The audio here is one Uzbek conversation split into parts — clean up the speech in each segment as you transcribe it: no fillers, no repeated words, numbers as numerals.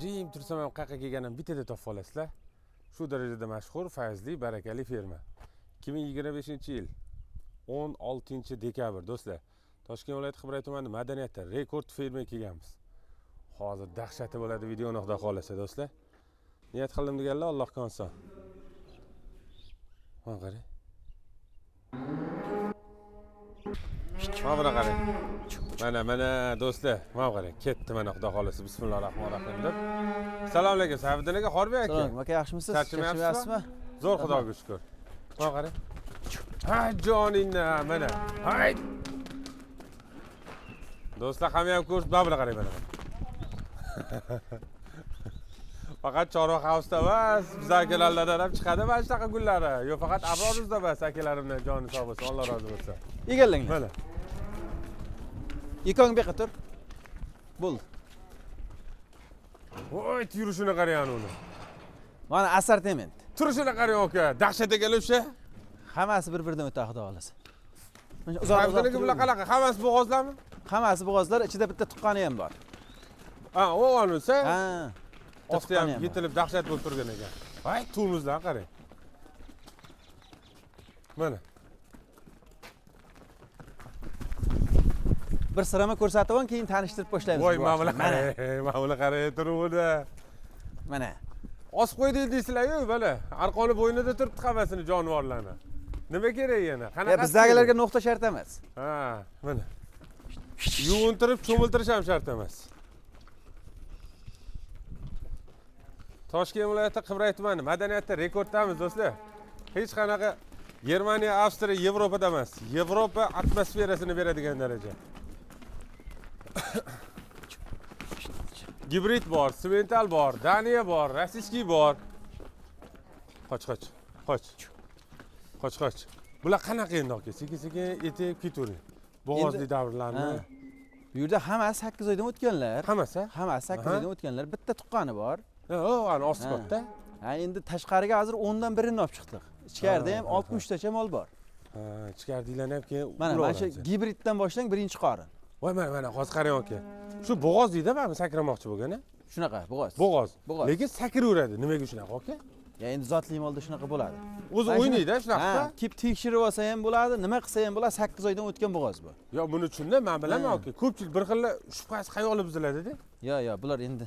Jim tursam ham qayerga kelganim bittada topib olasizlar. Shu darajada mashhur, fayzli, barakali ferma. 2025-yil 16 dekabr do'stlar. Toshkent viloyati Qibray tumani madaniyatda rekord fermaga kelganmiz. Hozir dahshati bo'ladi videoni, xudo xolasa do'stlar. Niyat qildim deganlar Allohga oson. Mana qarang. Mana buni qarang. Mana mana do'stlar, mana qarang. Ketdi mana xudo xolasa bismillahirrohmanirrohim deb. Assalomu alaykum Sayfiddin aka, Xorbek aka. Salom aka, yaxshimisiz? Charchamayapsizmi? Zo'r, xudoga shukr. Mana qarang. Ha joningni mana. Hay. Do'stlar hamma ham ko'rib, mana buni qarang mana. Faqat Chorva House'da emas, biz akalardan ham chiqadi mana shunaqa gullari. Yo'q, faqat Abroruzda emas, akalarimdan joni sog' bo'lsin, Alloh rozi bo'lsin. Egallanglar. Mana. Ikkoving bu yoqqa tur. Bo'ldi. Voy, yurishini qarang uni. Mana assortiment. Turishini qarang aka, dahshat ekan o'sha. Hammasi bir-biridan o'tadi, xudo xolasa. Mana uzoq uzoq. Sayfiddin bular qanaqa? Hammasi bo'g'ozlarmi? Hammasi bo'g'ozlar, ichida bitta tuqqani ham bor. Ha, o anisi. Ha. Osti ham yetilib dahshat bo'lib turgan ekan. Voy, turmizlarni qarang. Mana. Bir sirama ko'rsatib oling, keyin tanishtirib boshlaymiz. Voy, mana buni qarang, mana buni qarang, turuvdi. Mana. Osib qo'ydik deysizlar-yu, mana. Arqoni bo'ynida turibdi hammasini jonivorlarni. Nima kerak yana? Qanaqa? Bizdagilarga no'xta shart emas. Ha, mana. Yuvintirib, cho'miltirish ham shart emas. Toshkent viloyati Qibray tumani madaniyatda rekorddamiz do'stlar. Hech qanaqa Germaniya, Avstriya, Yevropada emas. Yevropa atmosferasini beradigan daraja. Gibrid bor, semental bor, Daniya bor, rossiyskiy bor. Qoch, qoch, qoch. Qoch, qoch. Bular qanaqa endi aka? Sekin-sekin etib ketavering. Bo'g'ozli davrlarni. Bu yerda hammasi 8 oydan o'tganlar. Hammasi? Hammasi 8 oydan o'tganlar. Bitta tuqqani bor. O, ana osti katta. Ha, endi tashqariga hozir 10 dan birini olib chiqdik. Ichkarida ham 60 tacha mol bor. Ha, ichkaridagilarni ham keyin mana mana shu gibriddan boshlang, birinchi qorin. Voy, mana mana hozir qarang aka. Shu bo'g'oz deydi, mana sakramoqchi bo'lgan a? Shunaqa, bo'g'oz. Bo'g'oz. Lekin sakraveradi. Nimaga shunaqa aka? Ya endi zotli molda shunaqa bo'ladi. O'zi o'ynaydi shunaqa. Ha, kelib tekshirib olsa ham bo'ladi, nima qilsa ham bo'ladi, 8 oydan o'tgan bo'g'oz bu. Yo, buni tushundim, men bilaman aka. Ko'pchilik bir xil shubhasi xayoli buziladi-da. Yo, yo, bular endi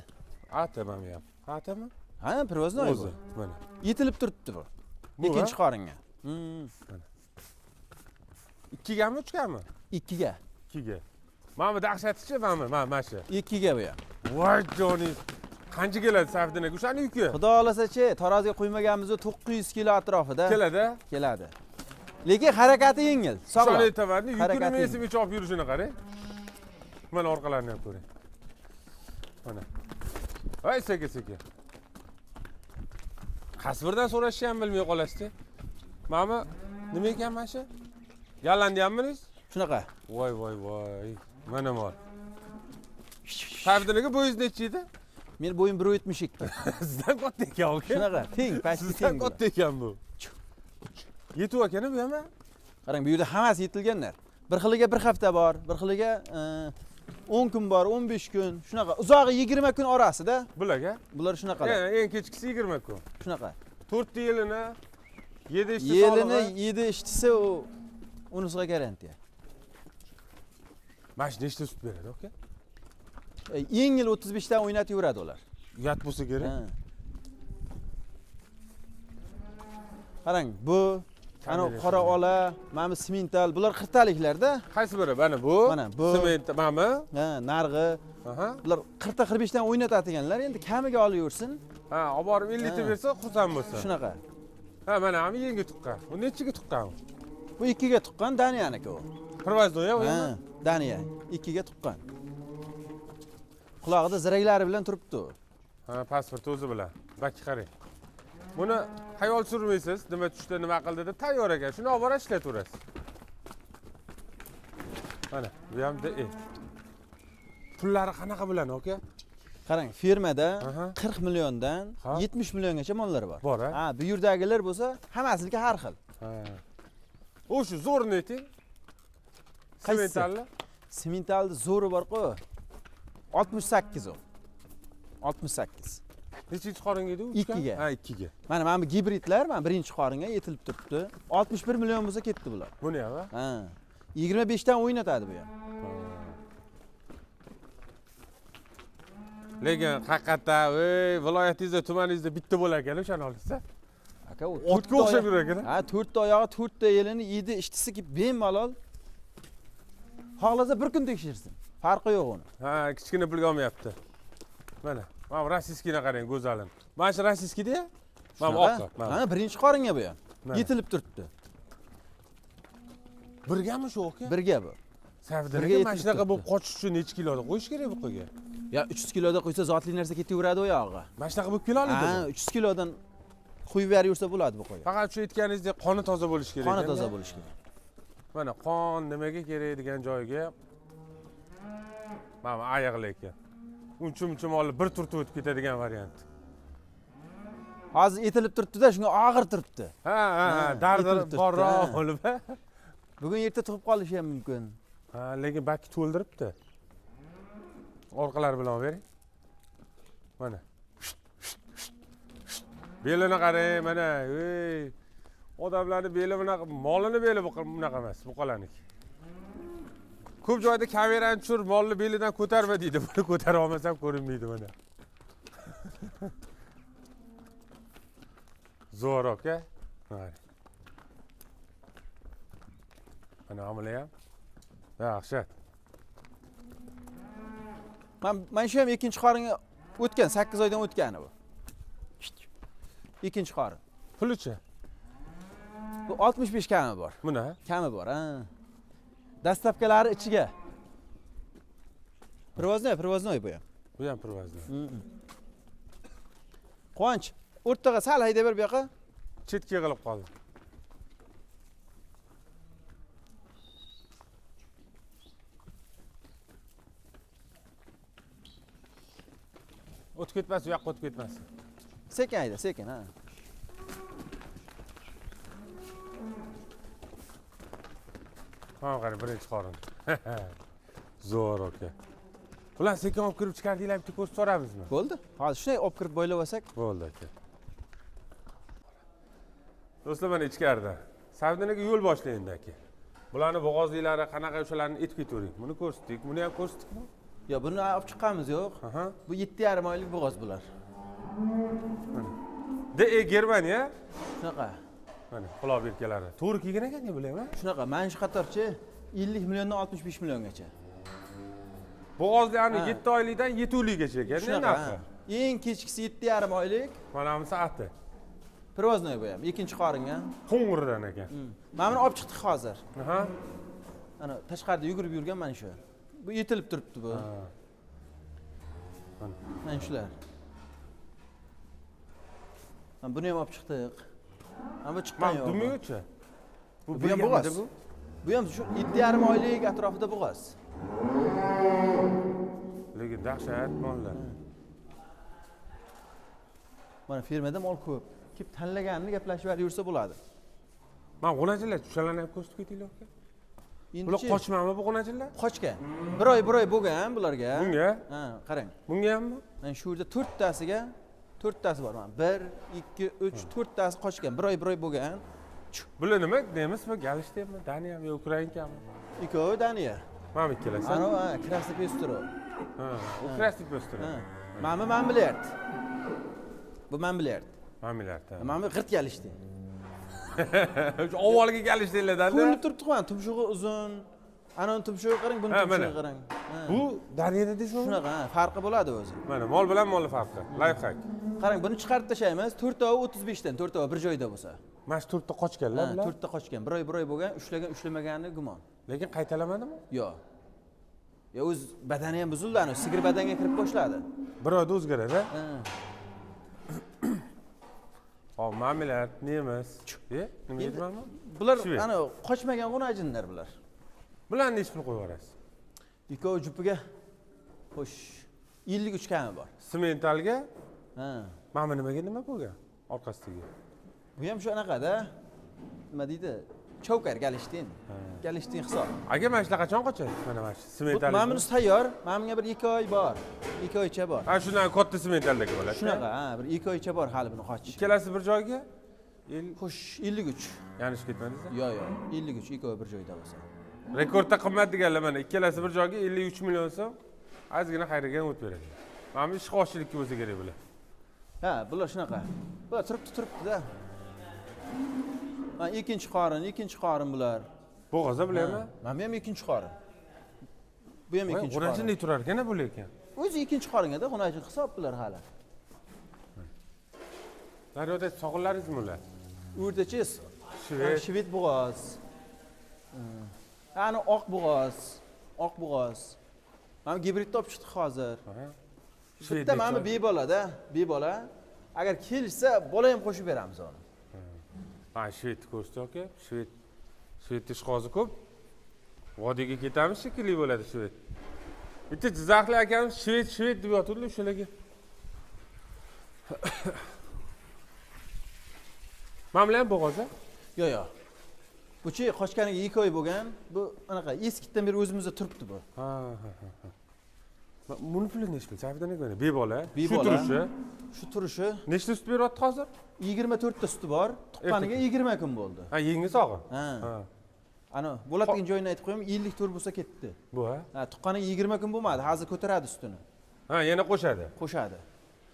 Ata mana ham. Atami? Ha, привозной o'zi. Mana. Yetilib turibdi bu. Ikkinchi qoringa. Mana. 2gami, 3gami? 2ga. 2ga. Mana bu dahshatichi, mana mana shu. 2ga bu ham. Voy joningiz. Qancha keladi Sayfiddin aka o'shani yuki? Xudo xolasa-chi, taroziga qo'ymaganmiz, 900 kilo atrofida. Keladi? Keladi. Lekin harakati yengil, sog'lom. Shuni aytaman, yukini mesib olib yurishini qarang. Mana orqalarini ham ko'ring. Mana. Voy, sekin sekin. Qaysi biridan so'rashni ham bilmay qolasizda. Mana nima ekan mana shu? Gollandiyamisiz? Shunaqa. Voy voy voy. Mana mol. Sayfiddin aka bo'yingiz necha edi? Men bo'yim 1.72. Sizdan katta ekan aka. Shunaqa, teng, pasti teng. Sizdan katta ekan bu. Yetuv ekan bu ham. Qarang, bu yerda hammasi yetilganlar. Bir xiliga bir hafta bor, bir xiliga 10 kun bor, 15 kun. Shunaqa, uzog'i 20 kun orasida. Bularga? Bular shunaqa. Eng kechkisi 20 kun. Shunaqa. 4 yilini 7 ishtisi Yilini 7 ishtisi u unisiga garantiya. Mana shu nechta sut beradi aka? Yengil 35 dan o'ynatib yuradi ular. Uyat bo'lsa kerak. Qarang, bu ana qora ola, mana bu semental, bular qirtaliklarda. Qaysi biri? Mana bu. Mana bu. Sement, mana bu. Ha, narg'i. Bular 40-45 dan o'ynatadiganlar, endi kamiga olib yursin. Ha, olib borib 50 ta bersa xursand bo'lsa. Shunaqa. Ha, mana bu yangi tuqqan. Bu nechiga tuqqan? Bu 2ga tuqqan, Daniyaniki u. Привозной u. Ha, Daniya 2ga tuqqan. Qulog'ida ziraklari bilan turibdi u. Ha, pasport o'zi bilan. Bakki qarang. Buni xayol surmaysiz, nima tushdi, nima qildi deb tayyor ekan. Shuni olib borib ishlataverasiz. Mana, bu ham DE. Pullari qanaqa bularni aka? Qarang, fermada 40 milliondan 70 milliongacha mollar bor. Bor, ha? Bu yerdagilar bo'lsa, hammasiniki har xil. Ha. O'sha zo'rini ayting. Qaysi? Sementalni? Sementalni zo'ri bor-ku. 68 u. 68. Nechinchi qoringa edi u? Ikkiga. Ha, 2ga. Mana bu gibridlar, mana birinchi qoringa yetilib turibdi. 61 million bo'lsa ketdi bular. Buni ham, ha? Ha. 25 dan o'ynatadi bu ham. Lekin haqiqatda, ey, viloyatingizda, tumaningizda bitta bo'lar ekan o'shani olsa. Aka, u Otga o'xshab yurar ekan. Ha, 4 ta oyog'i, 4 ta elini yedi, ichdisi ki bemalol. Xohlasa bir kun tekshirsin. Farqi yo'q uni. Ha, kichkina pulga olmayapti. Mana, mana rossiyskiyni qarang, go'zalini. Mana shu rossiyskiyda? Mana oqi. Ha, birinchi qoringa bu ham. Yetilib turibdi. Birgami shu aka? Birga bu. Savdar aka, mana shunaqa bo'lib qochish uchun necha kiloda qo'yish kerak bu qo'yga? Ya 300 kiloda qo'ysa zotli narsa ketaveradi u yog'iga. Mana shunaqa bo'lib kela oladi. Ha, 300 kilodan qo'yib yursa bo'ladi bu qo'yga. Faqat shu aytganingizdek qoni toza bo'lishi kerak. Qoni toza bo'lishi kerak. Mana qon nimaga kerak degan joyga mana ayiqli ekan. Uncha-muncha molni bir turtib o'tib ketadigan variant. Hozir etilib turibdi-da, shunga og'ir turibdi. Ha, ha, dardi borroq bo'lib. Bugun erta tug'ib qolishi ham mumkin. Ha, lekin bakki to'ldiribdi. Orqalari bilan bering. Mana. Belini qarang, mana. Ey. Odamlarning beli bunaqa, molini beli bunaqa emas, buqalarniki. Ko'p joyda kamerani tushir, molni belidan ko'tarma deydi. Buni ko'tara olmasam ko'rinmaydi mana. Zo'r aka. Mana amali ham. Dahshat. Mana shu ham ikkinchi qoringa o'tgan, 8 oydan o'tgani bu. Ikkinchi qorin. Pulichi? Bu 65 kami bor. Buni? Kami bor, ha. Dastavkalari ichiga. Привозной, привозной bu ham. Bu ham привозной. Quvonch, o'rtaga sal haydab ber bu yoqqa. Chetga yig'ilib qoldi. O'tib ketmas, u yoqqa o'tib ketmas. Sekin hayda, sekin, ha. Ha, qarang, birinchi qorin. Zo'r aka. Ular sekin olib kirib chiqardinglar, bitta ko'rsatib so'ramizmi? Bo'ldi. Hozir shunday olib kirib boylab olsak. Bo'ldi aka. Do'stlar, mana ichkarida. Savdinaga yo'l boshlaydi endi aka. Bularni bo'g'ozliklari qanaqa o'shalarni etib ketavering. Buni ko'rsatdik, buni ham ko'rsatdikmi? Yo'q, buni olib chiqqanimiz yo'q. Bu 7,5 oylik bo'g'oz bular. DE Germaniya. Shunaqa. Mana quloq berkalari. To'g'ri kelgan ekan deb bilaman. Shunaqa, mana shu qatorchi 50 milliondan 65 milliongacha. Bo'g'ozlarni 7 oylikdan 7 oylikgacha ekan, narxi. Eng kechkisi 7,5 oylik. Mana bu soati. Привозной bu ham, ikkinchi qoringa. Qo'ng'irdan ekan. Mana buni olib chiqdik hozir. Aha. Ana tashqarida yugurib yurgan mana shu. Bu yetilib turibdi bu. Mana shular. Mana buni ham olib chiqdik. Mana bu chiqqan yo'q. Dumiyochi. Bu ham bo'g'oz. Bu ham shu 7,5 oylik atrofida bo'g'oz. Lekin dahshat mollar. Mana fermada mol ko'p. Kelib tanlaganini gaplashib yursa bo'ladi. Mana g'unajinlar, shularni ham ko'rsatib ketinglar aka. Bular qochmami bu g'unajinlar? Qochgan. Bir oy bo'lgan bularga. Bunga? Ha, qarang. Bunga hammi? Mana shu yerda to'rttasiga, to'rttasi bor mana. 1, 2, 3, to'rttasi qochgan. Bir oy bo'lgan. Bular nima? Nemismi, Galishtemi, Daniyami yo Ukrainkami? Ikkovi Daniya. Mana ikkalasi. Ana, ha, Krasny Pestro. Ha, u Krasny Pestro. Ha. Mana Mambilert. Bu Mambilert. Mambilert. Mana bu g'irt galishdi. Avvalgi galishdilardan. Ko'rinib turibdi, mana tumshug'i uzun. Ana uni tumshug'i qarang, buni tumshug'i qarang. Bu Daniyada deysizmi? Shunaqa, ha, farqi bo'ladi o'zi. Mana mol bilan molning farqi. Life hack. Qarang, buni chiqarib tashlaymiz. 4 35 dan, 4 bir joyda bo'lsa. Mana shu 4 ta qochganlar bular. 4 ta qochgan. Bir oy bo'lgan, ushlagan, ushlamagani gumon. Lekin qaytalamadimi? Yo'q. Ya o'z badani ham buzildi, ana sigir badanga kirib boshladi. Bir oyda o'zgaradi. Ha. Hop, mamilar, nemis. Nima deymanmi? Bular ana qochmagan g'unajinlar bular. Bularni necha pul qo'yib yuborasiz? Ikkovi jupiga xo'sh 53 kami bor. Sementalga? Ha. Mana nimaga nima bo'lgan? Orqasidagi. Bu ham shu anaqada. Nima deydi? Chovkar Galishtin. Galishtin hisob. Aka, mana shular qachon qochadi? Mana mana shu semental. Mana bunisi tayyor. Mana bunga bir 2 oy bor. 2 oycha bor. Ha, shundan katta sementaldagi bo'ladi. Shunaqa, ha, bir 2 oycha bor hali buni qochishi. Ikkalasi bir joyga? Xo'sh, 53. Yanlishib ketmadingiz? Yo'q, yo'q, 53 ikkovi bir joyda bo'lsa. Rekordda qimmat deganlar mana ikkalasi bir joyga 53 million so'm. Ozgina xayriga ham o't beradi. Mana bu ishqibozchilikka bo'lsa kerak bular. Ha, bular shunaqa. Bular turibdi, turibdi-da. Mana ikkinchi qorin, ikkinchi qorin bular. Bo'g'oza bularmi? Mana bu ham ikkinchi qorin. Bu ham ikkinchi qorin. G'unajindek turar ekan bu lekin. O'zi ikkinchi qoringa-da, g'unajin hisob bular hali. Daryoda sog'inlaringizmi ular? O'rtacha shved bo'g'oz. Ana oq bo'g'oz, oq bo'g'oz. Mana gibrid topib chiqdik hozir. Bitta mana bu bebolada, bebola. Agar kelishsa, bola ham qo'shib beramiz uni. Ha, shvedni ko'rsat aka. Shved ishqozi ko'p. Vodiyga ketamiz shekilli bo'ladi shved. Bitta jizzaxli akamiz shved shved deb yotibdi o'shalarga. Mana bular ham bo'g'oz-a? Yo'q, yo'q. Buchi qochganiga 2 oy bo'lgan. Bu anaqa eskitdan beri o'zimizda turibdi bu. Ha, ha, ha. Buni puli necha pul? Sayfiddin aka, bebola. Shu turishi. Shu turishi. Nechta sut beryapti hozir? 24 ta suti bor. Tuqqaniga 20 kun bo'ldi. Ha, yangi sog'i. Ha. Ana, bo'ladigan joyini aytib qo'yim, 54 bo'lsa ketdi. Bu ha? Ha, tuqqaniga 20 kun bo'lmadi, hozir ko'taradi sutini. Ha, yana qo'shadi. Qo'shadi.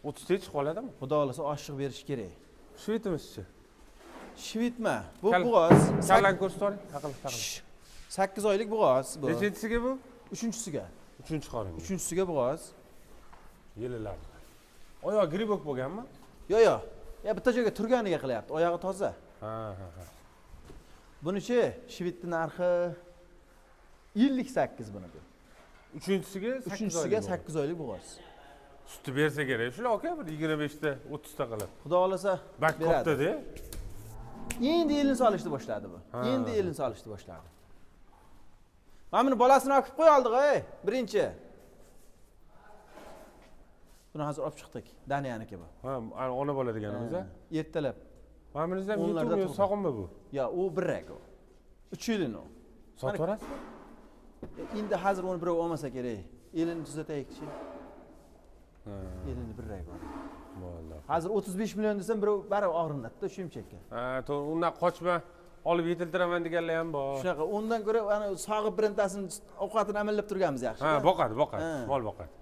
30 ta chiqib qoladimi? Xudo xolasa oshiq berish kerak. Shvedimizchi? Shvedmi? Bu bo'g'oz. Kallani ko'rsat oling, taqil, taqil. 8 oylik bo'g'oz bu. Nechinchisiga bu? Uchinchisiga. Uchinchi qoringa. Uchinchisiga bo'g'oz. Yililar. Oyoq gribok bo'lganmi? Yo'q, yo'q. Ya bitta joyga turganiga qilyapti, oyog'i toza. Ha, ha, ha. Bunichi shvedning narxi 58 buniki. Uchinchisiga Uchinchisiga 8 oylik bo'g'oz. Sutni bersa kerak. Shular aka bir 25 ta, 30 ta qilib. Xudo xolasa beradi. Katta-da. Endi elini solishni boshladi bu. Endi elini solishni boshladi. Mana buni bolasini olib qo'ya oldik, ey, birinchi. Buni hozir olib chiqdik. Daniyaniki bu. Ha, ona bola deganimiz a? Ertalab. Mana bunisi ham yetimmi, sog'inmi bu? Yo, u birrak u. 3 yilini u. Sotib yuborasizmi? Endi hozir uni birov olmasa kerak. Elini tuzataylikchi. Elini birrak u. Valloh. Hozir 35 million desam birov baribir og'rinadi-da shunchaki. Ha, to'g'ri, undan qochma, olib yetiltiraman deganlar ham bor. Shunaqa, undan ko'ra ana sog'ib birintasini ovqatini amallab turganimiz yaxshi. Ha, boqadi, boqadi, mol boqadi.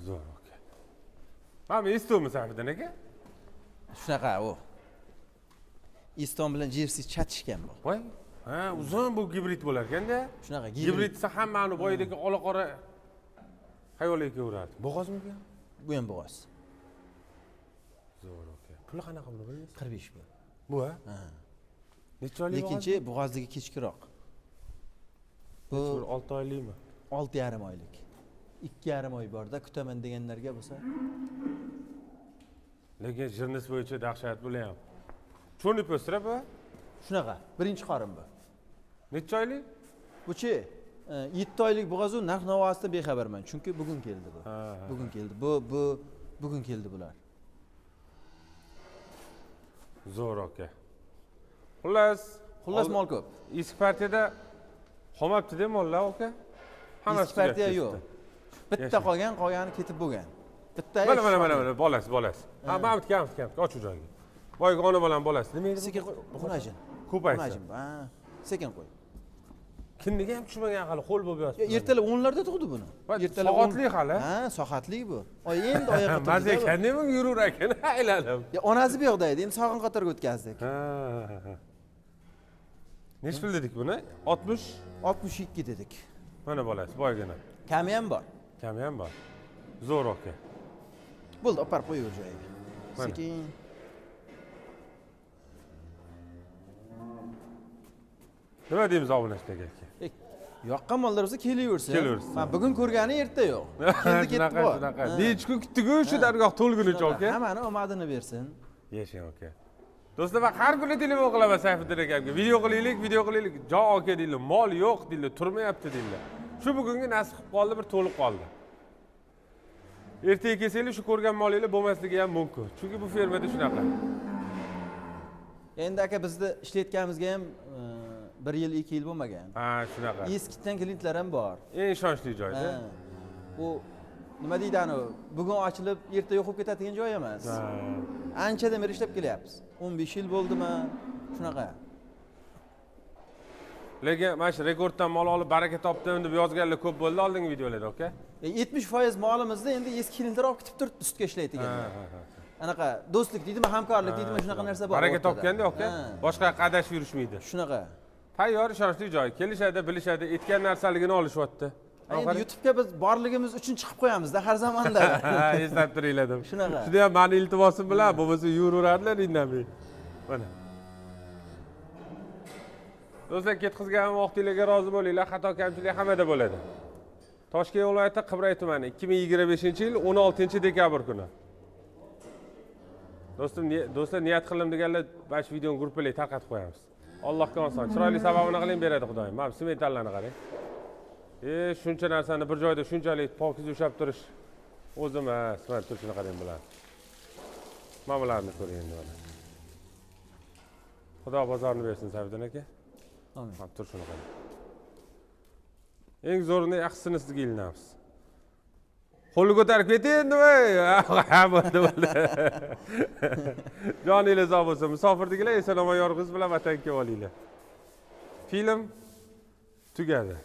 Zo'r aka. Mana Estonmi Sayfiddin aka? Shunaqa u. Eston bilan Jersey chatishgan bu. Voy. Ha, uzun bu gibrid bo'lar ekanda. Shunaqa gibrid desa hammani boyidagi ola-qora xayoliga kelaveradi. Bo'g'ozmi bu ham? Bu ham bo'g'oz. Zo'r aka. Puli qanaqa buni bilmaysiz? 45 bu. Bu ha? Ha. Necha oylik? Lekinchi bo'g'ozdagi kechkiroq. Bu 6 oylikmi? 6,5 oylik. 2,5 oy borda kutaman deganlarga bo'lsa. Lekin jirnis bo'yicha dahshat bular ham. Cho'ni po'stra bu? Shunaqa, birinchi qorin bu. Necha oylik? Buchi 7 oylik bo'g'oz u, narx navosidan bexabarman, chunki bugun keldi bu. Bugun keldi. Bu bugun keldi bular. Zo'r aka. Xullas mol ko'p. Eski partiyada qolmabdi-da mollar aka. Hammasi eski partiya yo'q. Bitta qolgan, qolgani ketib bo'lgan. Bitta mana mana mana mana bolasi, bolasi. Ha, mana bitgan, bitgan. Och joyiga. Boyagi ona bolam bolasi. Nima edi? Sekin qo'y, xunajin. Ko'paysa. Xunajin. Ha, sekin qo'y. Kindiga ham tushmagan hali, qo'l bo'lib yotibdi. Ertalab 10larda tug'di buni. Ertalab soatli hali. Ha, soatli bu. Oy endi oyoqqa turdi. Maza ekan, nima yurur ekan, aylanib. Ya onasi bu yoqda edi, endi sog'in qatorga o'tkazdik. Ha. Necha pul dedik buni? 60 62 dedik. Mana bolasi, boygina. Kami ham bor. Kami ham bor. Zo'r aka. Bo'ldi, olib borib qo'yaver joyiga. Sekin. Nima deymiz obunachilarga aka? Yoqqan mollar bo'lsa kelaversin. Kelaversin. Men bugun ko'rgani erta yo'q. Keldi ketdi bu. Shunaqa. Necha kun kutdik-ku shu dargoh to'lgunicha aka. Hammani omadini bersin. Yashang aka. Do'stlar, men har kuni telefon qilaman Sayfiddin akamga. Video qilaylik, video qilaylik. Jo aka deydi, mol yo'q deydi, turmayapti deydi. Shu bugungi nasib qilib qoldi, bir to'lib qoldi. Ertaga kelsanglar shu ko'rgan molinglar bo'lmasligi ham mumkin. Chunki bu fermada shunaqa. Endi aka, bizni ishlayotganimizga ham 1 yil, 2 yil bo'lmagan. Ha, shunaqa. Eskidan klientlar ham bor. Eng ishonchli joyda. Ha. Bu nima deydi, anavi bugun ochilib, erta yo'q bo'lib ketadigan joy emas. Anchadan beri ishlab kelyapmiz. 15 yil bo'ldimi, shunaqa. Lekin mana shu Rekorddan mol olib baraka topdim deb yozganlar ko'p bo'ldi oldingi videolarda, aka. 70% molimizni endi eski klientlar olib ketib turibdi, sutga ishlaydiganlar. Ha, ha, ha. Anaqa do'stlik deydimi, hamkorlik deydimi, shunaqa narsa bor Baraka o'rtada. topganda, aka, boshqa yoqqa adashib yurishmaydi. Shunaqa. Tayyor, ishonchli joy. Kelishadi, bilishadi, aytgan narsaligini olishyapti. Endi YouTube'ga biz borligimiz uchun chiqib qo'yamizda har zamonda. Ha, eslab turinglar deb. Shunaqa. Shuni ham mani iltimosim bilan, bo'lmasa yuraveradilar indamay. Mana. Do'stlar, ketkazgan vaqtinglarga rozi bo'linglar, xato kamchilik hammada bo'ladi. Toshkent viloyati Qibray tumani, 2025-yil 16-dekabr kuni. Do'stim, do'stlar, niyat qildim deganlar, mana shu videoni gruppalarga tarqatib qo'yamiz. Allohga oson. Chiroyli sababini qiling, beradi Xudoyim. Mana bu simentallarni qarang. Shuncha narsani bir joyda shunchalik pokiza ushlab turish o'zi emas. Mana turishini qarang bular. Mana bularni ko'ring endi mana. Xudo bozorni bersin, Safiddin aka. Amin. Mana turishini qarang. Eng zo'rini, yaxshisini sizga ilinamiz. Qo'lni ko'tarib keting endi, voy. Ha, bo'ldi, bo'ldi. Joningiz sog' bo'lsin. Musofirdagilar eson omon yorug'ingiz bilan vatanga kelib olinglar. Film tugadi.